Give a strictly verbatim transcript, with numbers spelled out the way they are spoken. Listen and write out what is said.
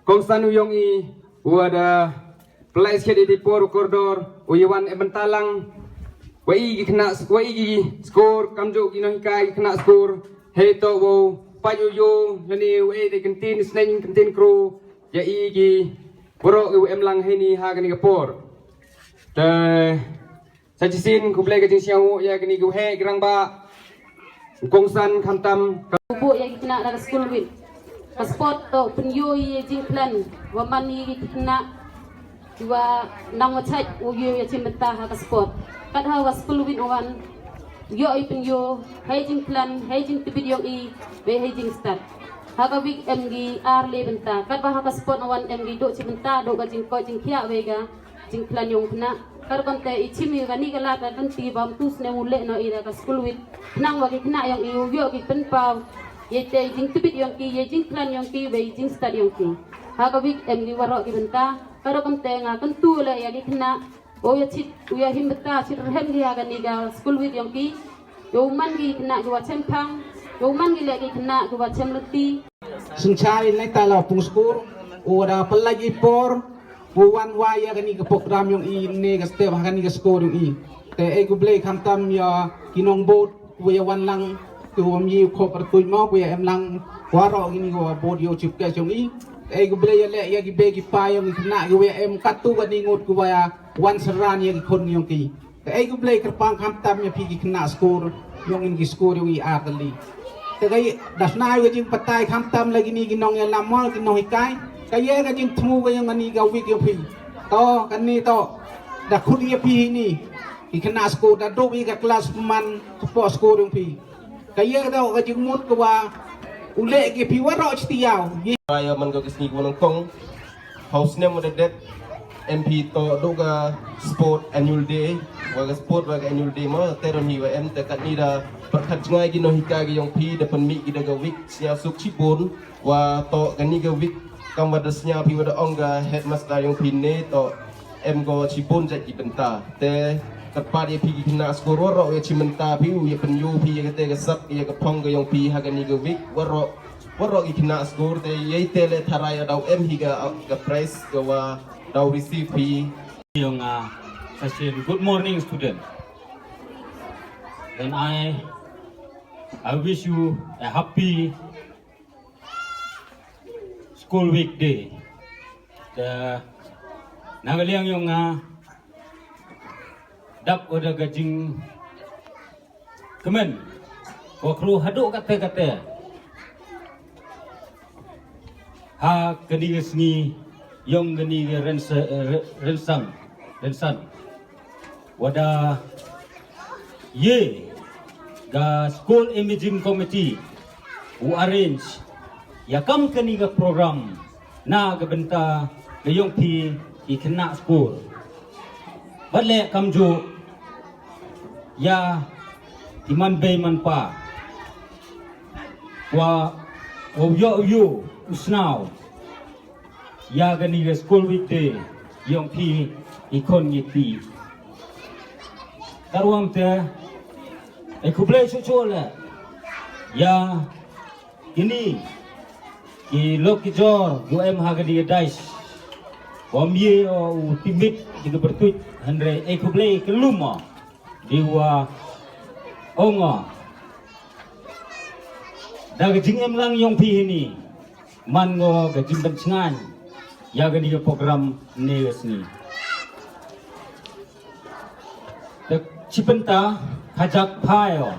Kongsan u yong i, u da pynlait skhet i por u kordor, u yawan e bentalang. Wa i ki khynnah, wa i ki skur, kamjooh ki nonghikai ki khynnah skur. Hei to wow, pait u yo, lane wa i de kyntin sneng kyntin kru. Ya i ki, waroh ki wa em lang hei ni ha kani ka por. Te Sa shisien khublei ka jingsngew ya kini ki waheh ki rangbah. Kongsan khamtam ka. Buh ya ki khynnah da ka school week. Ka sport to pynyoh ya jingplan wa man ya ki khynnah. Wa nang wa chait u yoh ya chimbynta ha ka sport. Kat ha wa school week wan. Yoh i pynyoh hei jingplan hei jingtbit yong i wei hei jingstad. Ha ka week em gi ar le bynta. Kat ba ha ka sport wan em gi doh chimbynta doh ka jingkoit jingkhiah wei ka jingplan yong khynnah. Kar konte i chim i kani ka lad ka lynti bam tu snem u leh noh i da ka school week. Khnang wa ki khynnah yong i u yoh ki pynpaw. Ye te jingtbit yong ki, ye jingplan yong ki, wei jingstad yong ki. Ha ka week em ki waroh ki bynta. Kar konte nga kyntu leh ya ki khynnah. O ya chit, u ya him bynta chit rhem ki ha kani ka school week yong ki. Yow man ki khynnah ki wa chem phang, yow man ki leh ki khynnah ki wa chem lynti. Sngewsih nai ta la pung skur, u da pynlait i por, u wan wa ya kani ka program yong i ne ka step ha kani ka skur yong i. Te e khublei khamtam ya ki nongbud, u ya wan lang, tu wa mi khop rtuj mo, u ya em lang, waroh kini wa bud yow chip ke yong i. Te e khublei ya leh ya ki bei ki pa yong i khynnah ki wa ya em katu kani ngut ki wa ya wan saran ya ki khun yong ki. Te e khublei kyrpang khamtam ya phi ki khynnah skur, yong in ki skur yong i ar kali. Te ka i, da sna ka jingpatai khamtam la kini ki nong ya lamor ki nong hikai. Ka ye ka jingthmu ka yong ani ka week yong phi. To, kani to. Da khut ya phi ni. Ki khynnah skur da dop i ka class man ka po skur yong phi. Ka ye ka da ka jingmut ka wa u leh ki phi waroh chiti yaw. Ye. Ba ya man ka sngi ka wa nang kong. Haus snem wa da dep em phi to doh ka sport annual day, wa ka sport wa ka annual day mo, te ron hi wa em te kat ni da pyrkhat jngai ki nonghikai ki yong phi da pynmih ki da ka week snia suk chibun, wa to kani ka week kam wa da snia phi wa da ong ka headmaster yong phi ne to em ko chibun jait ki bynta. Te kat pat ya phi ki khynnah skur waroh ya chi bynta phi u ya pynyu phi ya ka te ka sak ya ka phong ka yong phi ha kani ka week waroh. Waroh ki khynnah skur te yei te le tharai daw em hi ka, ka prize ka wa daw receive hi. Yong, uh, session. Good morning, student. And I, I wish you a happy school week day. The Nagaliang yong, uh, dap oda gajing Kmen, wa kru haduh kate kate. Ha kani ka sngi yong kani ka rensa-, re-, rensang, rensan. Wada ye ka School Imaging Committee u arrange ya kam kani ka program na ka bynta ka yong phi i khynnah skur. Bad le kamju ya i man bei man pa. Wa, wa u yoh u yoh u snaw. Ya kani ka school week day yong phi i khon ngi phi. Karwam te e khublei chuchu le. Ya kini ki lok ki jor gu em ha kani ka dais. Bom ye o u timit di ka bertuit hynre e khublei ka luma. Di wa ong o. Da ka jingem lang yong phi hini man ngo ka jingpynchngaiñ ya kani ka program ne ka sngi. Te chipenta khajak phai o.